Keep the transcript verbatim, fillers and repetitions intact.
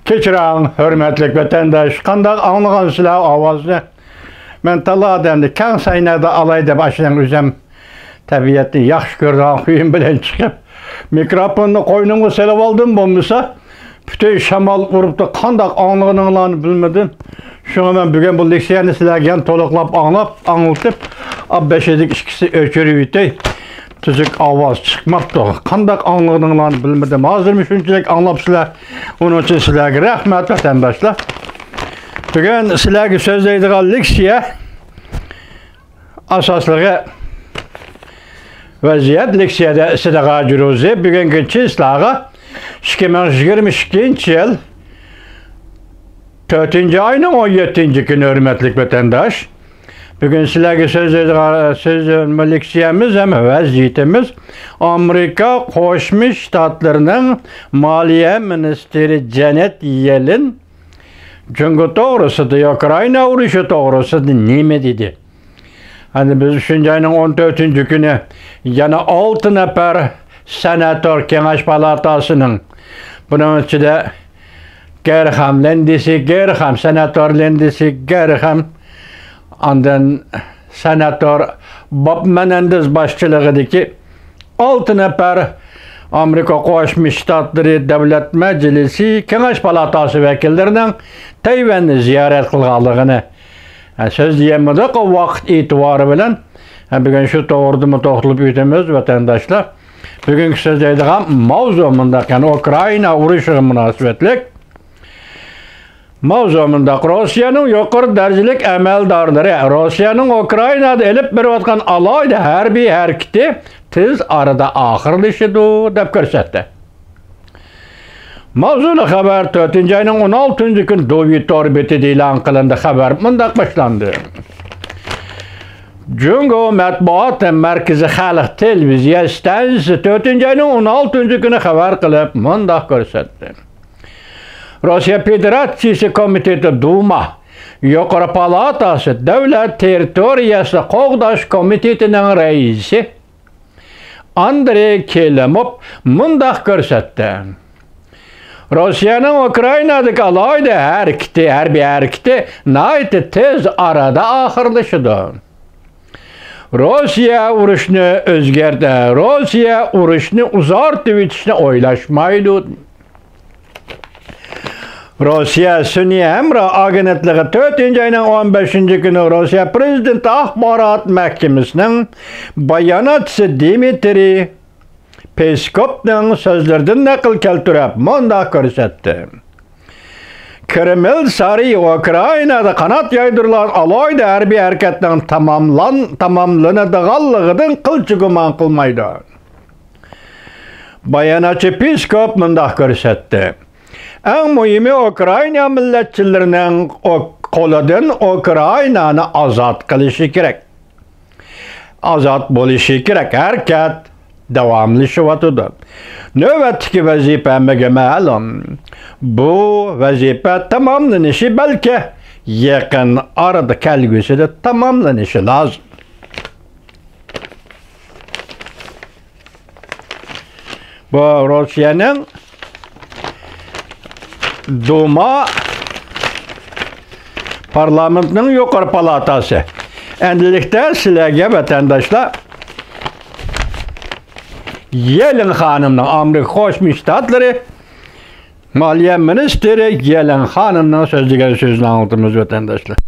كەچۈرۈڭ، ھۆرمەتلىك ۋەتەنداش، قانداق ئاڭلىغانسىلەر ئاۋازنى؟ مەن تالا ئادەمنى كەڭ سەھنىدە ئالاي دەپ، ئاشۇنىڭ ئۆزەم تەبىئەتنى ياخشى كۆرىدىغان خۇيۇم بىلەن چىقىپ، مىكروفوننى قوينۇمغا سېلىۋالدىم، بولمىسا پۈتۈن شامال ئۇرۇپتۇ، قانداق ئاڭلىغىنىڭلارنى بىلمىدىم. شۇڭا مەن بۈگۈن بۇ لېكسىيەنى سىلەرگە يەنە تولۇقلاپ ئاڭلاپ، ئاڭلىتىپ، ئا، بېشىدىكى ئىككىسى ئۆچۈرۈۋېتەي. تۈزۈك ئاۋاز چىقماپتۇ. قانداق ئاڭلىغىنىڭلارنى بىلمىدىم. ھازىرمۇ شۇنچىلىك ئاڭلاپسىلەر. ئۇنىڭ ئۈچۈن سىلەرگە رەھمەت، ۋەتەنداشلار. بۈگۈن سىلەرگە سۆزلەيدىغان لېكسىيە ئاساسلىقى ۋەزىيەت لېكسىيەدە سىدىغا جۇرۇزى بۈگۈنكى چىسلاغا ئىككى مىڭ يىگىرمە ئىككىنچى يىل تۆتىنچى ئاينىڭ ئون يەتتىنچى كۈنى، ھۆرمەتلىك ۋەتەنداش. بۈگۈن سىلەرگە سۆزلەيدىغان سۆز لېكسىيەمىز ھەم ۋەزىيىتىمىز ئامېرىكا قوشما شتاتلىرىنىڭ مالىيە مىنىستىرى جەنېت يېلېن جۇڭگو توغرىسىدا، ئۇكرائىنا ئۇرۇشى توغرىسىدا نېمە دېدى؟ ئەنە بىز ئۈچىنچى ئاينىڭ ئون تۆتىنچى كۈنى يەنە ئالتە نەپەر سېناتور كېڭەش پالاتاسىنىڭ، بۇنىڭ ئىچىدە گېرخام، لىندسېي گېرخام، سېناتور لىندسېي گېرخام، ئاندىن سېناتور بوب مېنېندېز باشچىلىقىدىكى ئالتە نەپەر ئامېرىكا قوشما شتاتلىرى دۆلەت مەجلىسى كېڭەش پالاتاسى ۋەكىللىرىنىڭ تەيۋەننى زىيارەت قىلغانلىقىنى، ھە، سۆزلىيەلمىدۇق، ۋاقىت ئېتىبارى بىلەن. ھە، بۈگۈن شۇ توغرىدىمۇ توختىلىپ ئۆتىمىز، ۋەتەنداشلار. بۈگۈنكى سۆزلەيدىغان ماۋزۇ مۇنداق، يەنى ئۇكرائىنا ئۇرۇشىغا مۇناسىۋەتلىك. ماۋزۇ مۇنداق، روسىيەنىڭ يۇقىرى دەرىجىلىك ئەمەلدارلىرى روسىيەنىڭ ئۇكرائىنادا ئېلىپ بېرىۋاتقان ئالاھىدە ھەربىي ھەرىكىتى تېز ئارىدا ئاخىرلىشىدۇ، دەپ كۆرسەتتى. ماۋزۇلۇق خەۋەر تۆتىنچى ئاينىڭ ئون ئالتىنچى كۈنى دۇۋى تور بېتىدە ئېلان قىلىندى. خەۋەر مۇنداق باشلاندى. جۇڭگو مەتبۇئات مەركىزى خەلق تېلېۋىزىيە ئىستانسىسى تۆتىنچى ئاينىڭ ئون ئالتىنچى كۈنى خەۋەر قىلىپ مۇنداق كۆرسەتتى. روسىيە فېدېراتسىيىسى كومىتېتى، دۇما، يۇقىرى پالاتاسى، دۆلەت تېررىتورىيەسىنى قوغداش كومىتېتىنىڭ رەئىسى ئاندرېي كېلىموف مۇنداق كۆرسەتتى. روسىيەنىڭ ئۇكرائىنادىكى ئالاھىدە ھەرىكىتى، ھەربىي ھەرىكىتى ناھايىتى تېز ئارىدا ئاخىرلىشىدۇ. روسىيە ئۇرۇشنى ئۆزگەرتە، روسىيە ئۇرۇشنى ئۇزارتىۋېتىشنى ئويلاشمايدۇ. روسىيە سۈنئىي ھەمراھ ئاگېنتلىقى تۆتىنچى ئاينىڭ ئون بەشىنچى كۈنى روسىيە پرېزىدېنت ئاخبارات مەھكىمىسىنىڭ باياناتچىسى دىمىترىي پېسكوپنىڭ سۆزلىرىدىن نەقىل كەلتۈرۈپ مۇنداق كۆرسەتتى. كرېمىل سارىيى ئۇكرائىنادا قانات يايدۇرۇلغان ئالاھىدە ھەربىي ھەرىكەتنىڭ تاماملان-، تاماملىنىدىغانلىقىدىن قىلچە گۇمان قىلمايدۇ. باياناتچى پېسكوپ مۇنداق كۆرسەتتى. ئەڭ مۇھىمى ئۇكرائىنا مىللەتچىلىرىنىڭ ئۇ-، قولىدىن ئۇكرائىنانى ئازاد قىلىشى كېرەك. ئازاد بولۇشى كېرەك. ھەرىكەت داۋاملىشىۋاتىدۇ. نۆۋەتتىكى ۋەزىپە ھەممىگە مەلۇم. بۇ ۋەزىپە تاماملىنىشى بەلكى يېقىن ئارىدا كەلگۈسىدە تاماملىنىشى لازىم. بۇ روسىيەنىڭ دۇما پارلامېنتنىڭ يۇقىرى پالاتاسى. ئەمدىلىكتە سىلەرگە ۋەتەنداشلار يېلېن خانىمنىڭ، ئامېرىكا قوشما شتاتلىرى مالىيە مىنىستىرى يېلېن خانىمنىڭ سۆزلىگەن سۆزىنى ئاڭلىتىمىز ۋەتەنداشلار.